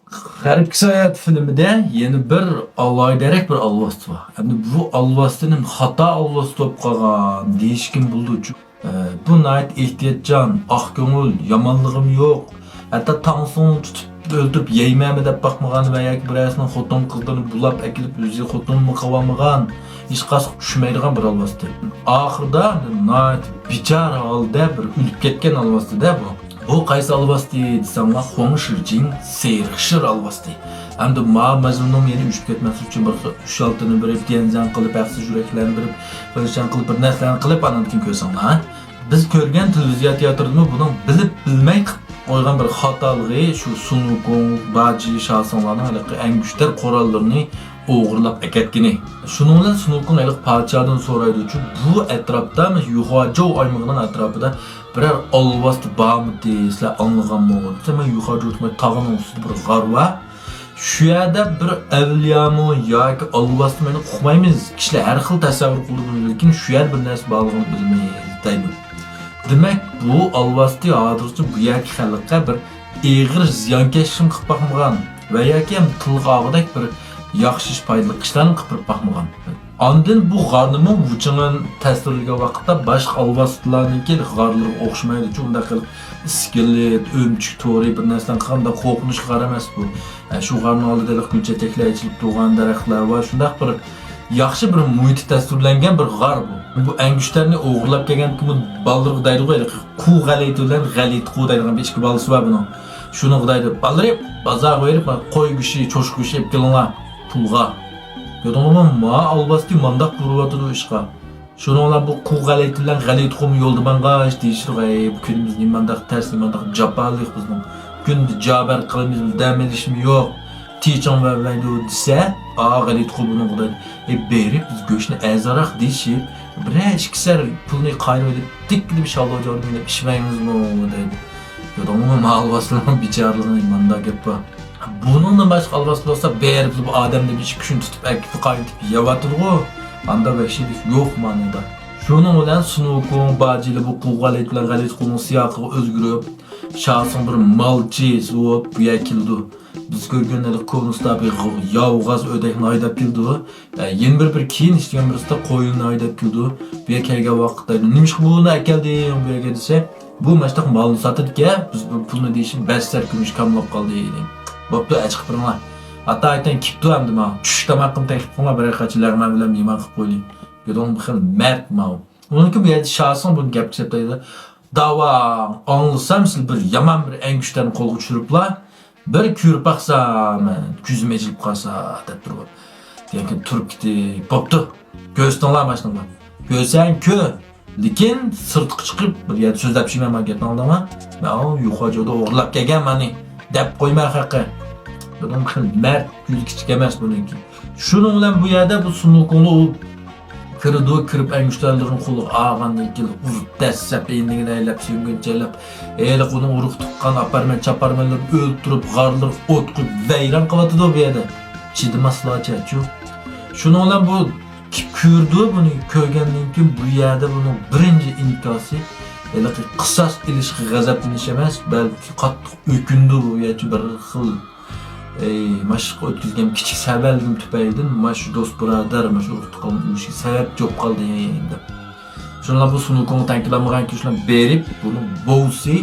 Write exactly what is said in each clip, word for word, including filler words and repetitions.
غەربكە ساياھەت فىلىمىدە يەنە بىر ئالاھىدىرەك بىر ئالۋاستى بار. ئەمدى بۇ ئالۋاستىنى خاتا ئالۋاستى بولۇپ قالغان دېيىشكىمۇ بولىدۇ. ئە، بۇ ناھايىتى ئېھتىياتچان، ئاق كۆڭۈل، يامانلىقىمۇ يوق. ھەتتا تاڭسۇڭنى تۇتۇپ ئۆلتۈرۈپ يەيمەنمۇ دەپ باقمىغان ۋە ياكى بىرەرسىنىڭ خوتۇن قىزلىرىنى بۇلاپ ئەكېلىپ ئۆزى خوتۇنمۇ قىلالمىغان، ھېچقايسىغا چۈشمەيدىغان بىر ئالۋاستى. ئاخىرىدا ناھايىتى بىچارە ھالدا بىر ئۆلۈپ كەتكەن ئالۋاستى-دە بۇ. بۇ قايسى ئالۋاستى دېسەڭلار، خۇاڭ شىجىڭ سېرىق شىر ئالۋاستى. ئەمدى ما مەزلۇمنىڭ يەنە ئۆچۈپ كەتمەسلىكى ئۈچۈن بىر ئۈچ-ئالتىنى بېرىپ، ديەنزەن قىلىپ، ھەقسىز يۈرەكلەرنى بېرىپ، پېرىشان قىلىپ، بىر نەرسىلەرنى قىلىپ، ئاندىن كېيىن كۆرسەڭلار، ھە؟ بىز كۆرگەن تېلېۋىزىيە تىياتىرىدىمۇ بۇنىڭ بىلىپ بىلمەي قىلىپ قويغان بىر خاتالىقى شۇ سۇنۇكۇڭ، باجى، شاسىڭلارنىڭ ھېلىقى ئەڭگۈشتەر قوراللىرىنى ئوغرىلاپ ئەكەتكىنى. شۇنىڭ بىلەن سۇنۇكۇڭ ھېلىقى پادىشاھدىن سورايدۇچۇ، بۇ ئەتراپتا، مۇشۇ يۇخۇاجوۋ ئايمىقىنىڭ ئەتراپىدا بىرەر ئالۋاستى بارمىدى، سىلەر ئاڭلىغانمۇ؟ دېسە، مەن يۇخاجوۋ تاغىنىڭ ئۈستىدە بىر غار بار. شۇ يەردە بىر ئەۋلىيامۇ ياكى ئالۋاستىمۇ ئۇقمايمىز. كىشىلەر ھەر خىل تەسەۋۋۇر قىلىدۇ، لېكىن شۇ يەردە بىر نەرسە بارلىقىنى بىلمەيمىز دەيدۇ. دېمەك، بۇ ئالۋاستى ھازىرغىچە بۇ يەردىكى خەلققە بىر ئېغىر زىيانكەشلىكمۇ قىلىپ باقمىغان ۋە ياكى ھەم تىلغا ئالغۇدەك بىر ياخشى ئىش، پايدىلىق ئىشلارنى قىلىپ باقمىغان. ئاندىن بۇ غارنىمۇ ۋۇچىڭېن تەسۋىرلىگەن ۋاقىتتا باشقا ئالۋاستىلارنىڭكى غارلىرىغا ئوخشىمايدۇ. ئۇنداق خىل ئىسكىلىت، ئۆمۈچۈك تورى، بىر نەرسىلەرنى قىلغان، ئۇنداق قورقۇنچلۇق غار ئەمەس بۇ. ھە، شۇ غارنىڭ ئالدىدا ھېلىقى گۈلچېچەكلەر ئېچىلىپ تۇرغان، دەرەخلەر بار، شۇنداق بىر ياخشى بىر مۇھىتى تەسۋىرلەنگەن بىر غار بۇ. بۇ ئەڭگۈشتەرنى ئوغرىلاپ كەلگەندىكىن بۇ بالىلىرىغا دەيدىغۇ، ھېلىقى قۇ غەلىتە بىلەن غەلىتە قۇ دەيدىغان بىر ئىككى بالىسى بار بۇنىڭ. شۇنىڭغا دەيدۇ، بالىلىرىم، بازارغا بېرىپ، قوي گۆشى، چوشقا گۆشى ئېلىپ كېلىڭلار پۇلغا. كۆردۈڭلارمۇ؟ ما ئالۋاستى مانداق بۇرۇۋاتىدۇ ئىشقا. شۇنىڭ بىلەن بۇ قۇ غەلىتە بىلەن غەلىتە قۇمۇ يولدا ماڭغاچ دېيىشىدۇ، ئەي، بۇ كۈنىمىز نېمانداق تەس، نېمانداق جاپالىق بىزنىڭ. كۈندە جابەر قىلىمىز، بىز دەم ئېلىشمۇ يوق. تىچىڭ بەرمەيدۇ دېسە، ئا، غەلىتە قۇ بۇنىڭغا دەيدۇ، ئەي، بېرىپ بىز گۆشنى ئەرزانراق دېيىشىپ، بىرەر ئىككى سەر پۇلنى قايرىۋېلىپ، دىككىدە بىر شالۋاجان ئېلىپ ئىچمەيمىزمۇ دەيدۇ. كۆردۈڭمۇ، ما ئالۋاستىلارنىڭ بىچارىلىقىنى، مانداق گەپ بار. بۇنىڭدىن باشقا ئالۋاستىلار بولسا بېرىپلا بۇ ئادەمنى بىر ئىككى كۈن تۇتۇپ ئەكېتىپ قايتىپ يەۋاتىدىغۇ. ئاندا ۋەھشىيلىك يوق مانىدا. شۇنىڭ بىلەن سۇنۇكۇڭ باجىلى بۇ قۇ غەلىتە بىلەن غەلىتە قۇنىڭ سىياقىغا ئۆزگىرىپ، شاسىڭ بىر مالچىسى بولۇپ بۇ يەرگە كېلىدۇ. بىز كۆرگەن ھېلىقى كونا ئۇستا بىر ياۋغاز ئۆدەكنى ھايداپ كېلىدۇ. ئە، يەنە بىر، بىر كېيىن ئىشلىگەن بىرسىدە قويۇننى ھايداپ كېلىدۇ. بۇ يەرگە كەلگەن ۋاقىتتا، نېمىشقا بۇنى ئەكەلدىڭ بۇ يەرگە دېسە، بۇ ماشۇنداق مالنى ساتىدىكەن، بىز بۇ پۇلنى دېيىشىم بەش سەر كۈمۈش كاملاپ قالدى دېدى. بوپتۇ، ئەچىقىپ بېرىڭلار. ئاتا ئايتەن كېپتۇ ئەمدى ماڭا. چۈش تاماققىمۇ تەكلىپ قىلىڭلار، بىرەر قاچا لەغمەن بىلەن مېھمان قىلىپ قويۇلى. يۈرۈڭ، بىر خىل مەرد ماۋۇ. ئۇنىڭكى بۇ يەردە شاسىڭ بۇنى گەپكە سېلىپ دەيدۇ. داۋا، ئاڭلىسام سىلى بىر يامان بىر ئەڭگۈشتەرنى قولغا چۈشۈرۈپلا، بىر كۆرۈپ باقسام، كۆزۈم ئېچىلىپ قالسا، دەپ تۇرۇپ. كېيىن تۇرۇپ كېتىپ، بوپتۇ. كۆرسىتىڭلار ماشىنىڭلار. كۆرسەڭ كۆر. لېكىن سىرتقا چىقىپ، بىر يەردە سۆزلەپ چىقىمەن، مانا گەپنى ئاڭلىدىڭلار. مەن يۇخاجودا ئوغرىلاپ كەلگەن مانى، دەپ قويما خەققە. دېدىم، خېلى مەرد، كۈلكىچىك ئەمەس بۇنىڭكى. شۇنىڭ بىلەن بۇ يەردە بۇ سۇنۇكۇڭنى ئۇ كىرىدۇ، كىرىپ ئەڭگۈشتەرلىرىنى قولىغا ئالغاندىن كېيىن ئۇرۇپ دەسسەپ، ئېينىگىنى ئەيلەپ، سۆڭگىنىچە ئەيلەپ، ھېلىقى ئۇنىڭ ئۇرۇق تۇغقان ئاپارمەن، چاپارمەنلىرىنى ئۆلتۈرۈپ، غارلىرىغا ئوت قويۇپ، ۋەيران قىلىۋاتىدۇ بۇ يەردە. چىدىماسلارچە، چۇ. شۇنىڭ بىلەن بۇ كۆرىدۇ، بۇنى كۆرگەندىن كېيىن بۇ يەردە بۇنىڭ بىرىنچى ئىنكاسى ھېلىقى قىساس ئېلىشقا غەزەپلىنىش ئەمەس، بەلكى قاتتىق ئۆكۈندى بۇ يەرچە بىر خىل. ئەي، ماشۇ ئۆتكۈزگەن كىچىك سەۋەنلىكىم تۈپەيلىدىن ماشۇ دوست بۇرادەر، ماشۇ ئۇرۇق تۇغقان ئۆلۈشكە سەۋەبچى بولۇپ قالدىم دەپ. شۇنىڭ بىلەن بۇ سۇنۇكۇڭ تەڭ كېلەلمىگەن كىشىلەر بېرىپ، بۇنىڭ بوۋىسى،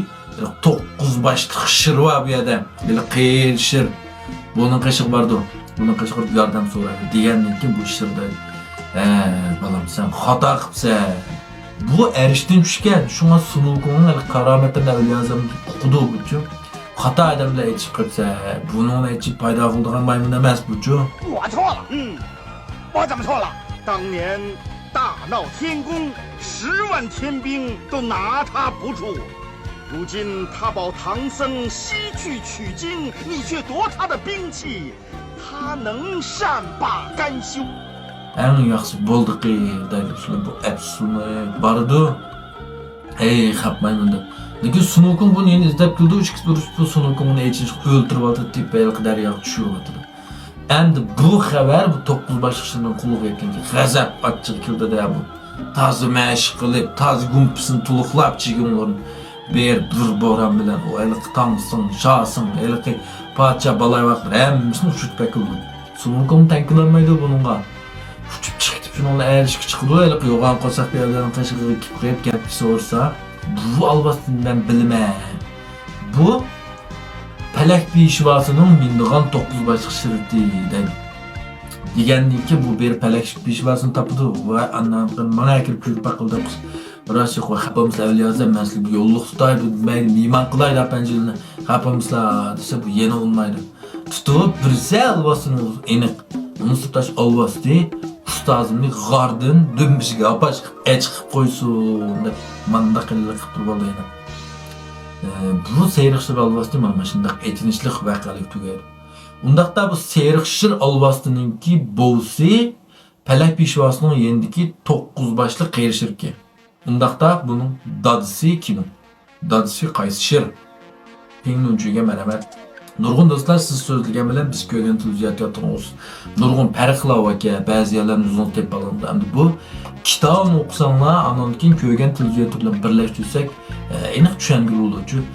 توققۇز باشلىق شىر بار بۇ يەردە. ھېلىقى شىر بۇنىڭ قېشىغا بارىدۇ. بۇنىڭ قېشىغا بېرىپ ياردەم سورايدۇ. دېگەندىن كېيىن بۇ شىر دەيدۇ، ھە، بالام، سەن خاتا قىپسەن. بۇ ئەرشتىن چۈشكەن، شۇڭا سۇنۇكۇڭنىڭ ھېلىقى كارامىتىنى ئەۋلىيا ئازامدىن ئۇقىدۇ بۇچۇ. خاتا ئادەم بىلەن ئېچىپ قىپسەن. بۇنىڭ ئېچىپ پايدا قىلىدىغان مايمۇن ئەمەس بۇچۇ. 我错了，嗯，我怎么错了？当年大闹天宫，十万天兵都拿他不住，如今他保唐僧西去取经，你却夺他的兵器，他能善罢甘休？ ئەڭ ياخشىسى بولدىقى دەيدۇ، شۇلار بۇ ئەپسۇنى بارىدۇ. ھەي، خەپ مايمۇن دەپ. لېكىن سۇنۇكۇڭ بۇنى يەنە ئىزدەپ كېلىدۇ، ئىككىسى ئۇرۇشۇپ بۇ سۇنۇكۇڭنى ئېچىنىشقا ئۆلتۈرۈۋاتىدۇ، تېپىپ ھېلىقى دەرياغا چۈشۈرۈۋاتىدۇ. ئەمدى بۇ خەۋەر بۇ توققۇز باشلىق شىرنىڭ قۇلىقىغا يەتكەندىن كېيىن غەزەپ ئاچچىقى كېلىدۇ-دە بۇ. تازا مەشىق قىلىپ، تازا گۇمپىسىنى تولۇقلاپ چىگىڭلارنى بېرىپ بىر بوران بىلەن ئۇ ھېلىقى تاڭسىڭ، شاسىڭ، ھېلىقى پادىشاھ بالايىۋاقلار ھەممىسىنى ئۇچۇرتۇپ ئەكىلىدۇ. سۇمۇكوم تەڭ كېلەلمەيدۇ بۇنىڭغا. ئۇچۇپ چىقىپ شۇنىڭ بىلەن ئەرىشىككە چىقىدۇ، ھېلىقى يوغان قورساق بىر ئادەمنىڭ قېشىغا كېلىپ قېلىپ گەپكە سورىسا، بۇ ئالۋاستىنى مەن بىلىمەن. بۇ پەلەك پېشۋاسىنىڭ مىنىدىغان توققۇز باشلىق شىرى دەيدۇ. دېگەندىن كېيىن بۇ بىر پەلەك پېشۋاسىنى تاپىدۇ. ۋە ئاندىن ماڭا كىرىپ كۆرۈپ باققىلى دەپ، راست يوق، خەپ بولمىسا ئەۋلىيا ھازىر مەن سىلەرگە يوللۇق تۇتاي، بۇ مەيلى مېھمان قىلاي دەپ پەنجىلىنى، خەپ بولمىسا دېسە، بۇ يەنە ئۇنىمايدۇ. تۇتۇپ بىرسى ئالۋاستىنى ئېنىق، ئۇنىسى تاش ئالۋاستى ئۇستازىمنى غاردىن دۈمبىسىگە ئاپاش قىلىپ ئەچ قىلىپ قويسۇن دەپ مانداق قىلىپ قىلىپ تۇرۇپ ئالدى ئېنىق. ئە، بۇ سېرىق شىر ئالۋاستى مانا شۇنداق ئېچىنىشلىق ۋەقەلىك تۈگەيدۇ. ئۇنداقتا بۇ سېرىق شىر ئالۋاستىنىڭكى بوۋىسى پەلەك پېشۋاسىنىڭ يېنىدىكى توققۇز باشلىق قېرى شىركەن. ئۇنداقتا بۇنىڭ دادىسى كىم؟ دادىسى قايسى شىر؟ پىڭنۇنجۈگە مەرھەمەت. نۇرغۇن دوستلار، سىز سۆزلىگەن بىلەن بىز كۆرگەن تېلېۋىزىيە تىياتىرىنىڭ ئۇز-، نۇرغۇن پەرقلەر باركەن. بەزى يەرلەرنى ئۆزىڭىز تېپىپ ئالىڭىز. ئەمدى بۇ كىتابىنى ئوقۇساڭلار، ئانان كېيىن كۆرگەن تېلېۋىزىيە تىياتىرى بىلەن بىرلەشتۈرسەك، ئە، ئېنىق چۈشەنگىلى بولىدۇ. چۈ-،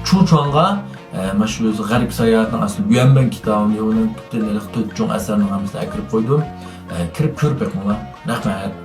چۇچۇاڭغا، ئە، مانا شۇ ئۆزى غەربىي ساياھەتنىڭ ئەسلى يۈەنبەن كىتابىنى، ئۇنىڭ پۈتۈن ھېلىقى تۆت چوڭ ئەسەرنىڭ ھەممىسىنى ئەكىرىپ قويدۇم. ئە، كىرىپ كۆرۈپ بېقىڭلار. رەھمەت.